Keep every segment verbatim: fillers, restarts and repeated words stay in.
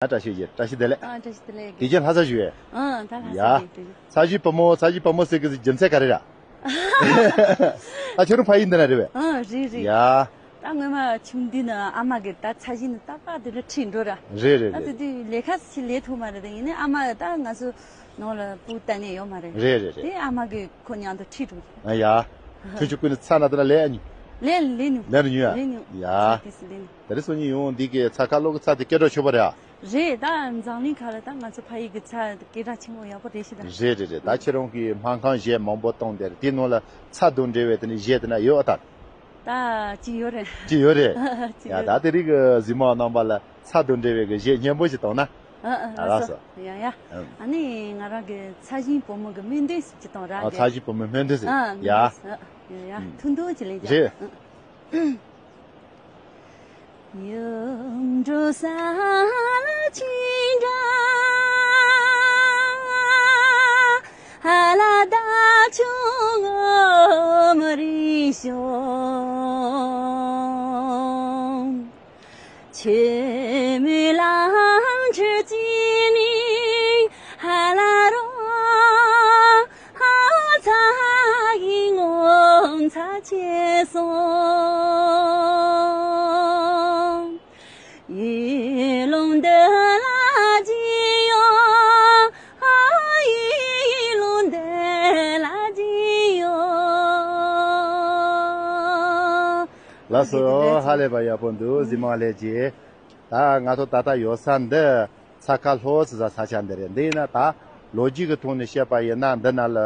ཨ་བཀྲ་ཤིས་བདེ་ལེགས། ཨ་བཀྲ་ཤིས་བདེ་ལེགས། དེ་རྗེས་ལྷ་ས་བཞུགས་ཡས། ཨ་ད་ལྷ་ས་ཡ། བཞུགས་དེ། ཚ་གཞིས་བུ་མོ་ཚ་གཞིས་བུ་མོ་ཟེར་གི་རྒྱུ་མཚན་ག་རེ་ར། ཨ་ཁྱོད་རང་ཕ་ཡུལ་འདི་ན་རེད་བས། ཨ་རེད་རེད། ཡ། ད་སྔོན་མ་ཆུང་དུས་ནས་ཨ་མ་གིས་ད་ཚ་གཞིས་ནས་ད་པ་དེ་ལ་ཁྲིད་འགྲོ་ར། རེད་རེད་ད་རེད། དེ་དུས་ལས་ཀ་ཞིག་ལས་ཐུབ་མ་རེད། དེ་ཡིན་ནའི་ཨ་མ་ད་ང་ཚོ་ནང་ལ་སྤུ་གཏན་ནས་ཡོད་མ་རེད། རེད་རེད་རེད། དེ་ཨ་མ་གིས་ཁོ་མཉམ་དུ་ཁྲིད་འགྲོ། ཨ་ཡ། ཁྱོད་ཆུང་ཀུན་ནས་ཚ་ན་དེ་ན་ལས་ཨ་ཉུ། ལས་ལས་ནུ། ལས་རུ་ཉུ་ཡ། ལས་ནུ། ཡ། ཚ་དེ་སི་ལས་ནུ། དེ་རིང་སང་ཉིན་ཡོང་འདི་གི་ཚ་ཁ་ལོ་གི་ཚ་དེ་སྐད་གྲགས་ཆོད་པ་རེད་ཨ། རེད། ད་འཛམ་གླིང་ཁ་ལ་ད་ང་ཚོ་ཕ་ཡུལ་གྱི་ཚ་སྐད་གྲགས་ཆེན་པོ་ཡག་པོ་རེད་ཤི་ད། རེད་རེད་རེད། ད་ཁྱེད་རང་གིས་སྨན་ཁང་གཞས་མང་པོ་བཏང་དེར་དེའི་ནང་ལ་ཚ་དང་འབྲེལ་བའི་དེ་ནས་གཞས་དེ་ན་ཡོད་ཨ་ད། ད་ཅི་ཡོད་རེད། ཅི་ཡོད་རེད། ཅི་ཡ་ཡོད་ད་རེད། དེ་རིང་གི་གཟིགས་མོ་རྣམ་པ་ལ་ཚ་དང་འབྲེལ་བའི་གི་གཞས་སྙན་པོ་ཞིག་བཏང་ན། ཨ་ཨ་ཨ་ལགས་སོ། ཡ་ཡ། ཨ་ནི་ང་རང་གི་ཚ་གཞིས་བུ་མོ་གི་སྨོན་འདུན་ཞིག་བཏང་ར། ཨ་ཚ་གཞིས་བུ་མོའི་སྨོན་འདུན་ཞིག་ཨ་ཡ། ཡ་ཡ། ཐུང་ཐུང་ཅིག་ལེན་རྒྱ། རེད། ལགས་སོ། ཧ་ལས་པ་ཡག་པོ་འདུག་གཟིགས་མོ་ལྷན་རྒྱས། ད་ང་ཚོ་ད་ལྟ་ཡོད་ས་འདི་ཚ་ཁ་ལྷོ་ཟེར་ས་ས་ཆ་འདི་རེད། འདི་ཡིན་ན་ད་ལོ་རྒྱུས་ཀྱི་ཐོག་ནས་བཤད་པ་ཡིན་ན་འདི་ན་ལ་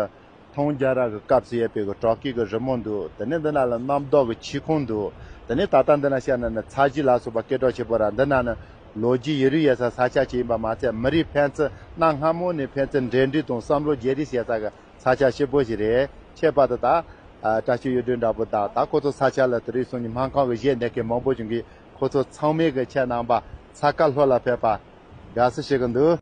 ཐང་རྒྱལ་རབས་ཀྱི་སྐབས་སུ་ཡོད་པའི་གི་བྲག་བརྐོས་ཀྱི་རི་མོ་འདུག་དེ་ནས་འདི་ན་ལ་གནམ་བདག་གི་ཆས་ཁང་འདུག་དེ་ནས་ད་ལྟ་འདི་ན་བཤད་ན་ནི་ཚ་གཞིས་ལ་སོགས་པ་སྐད་གྲགས་ཆེ་པོ་ར། འདི་ན་ནི་ལོ་རྒྱུས་ཡུན་རིང་ཡོད་ས་ས་ཆ་ཅིག་ཡིན་པ་མ་ཚད་མི་རིགས་ཕན་ཚུན་གནའ་སྔ་མོ་ནས་ཕན་ཚུན་འབྲེལ་འདྲིས་དང་བསམ་བློ་བརྗེ་རེས་བྱེད་ས་གི་ས་ཆ་སྐྱིད་པོ་ཞིག་རེད། ཁྱད་པར་དུ་ད་ཨ་བཀྲ་ཤིས་གཡུ་སྒྲོན་འདྲ་པོ་དང་ད་ཁོ་ཚོ་ས་ཆ་ལ་དེ་རིང་སང་ཉིན་སྨན་ཁང་གི་གཞས་འདེབས་མཁན་མང་པོ་བྱུང་གི། ཁོ་ཚོ་ཚང་མས་གི་ཁྱེད་རྣམ་པ་ཚ་ཁ་ལྷོ་ལ་ཕེབས་པ་དགའ་བསུ་ཞུ་གི་འདུག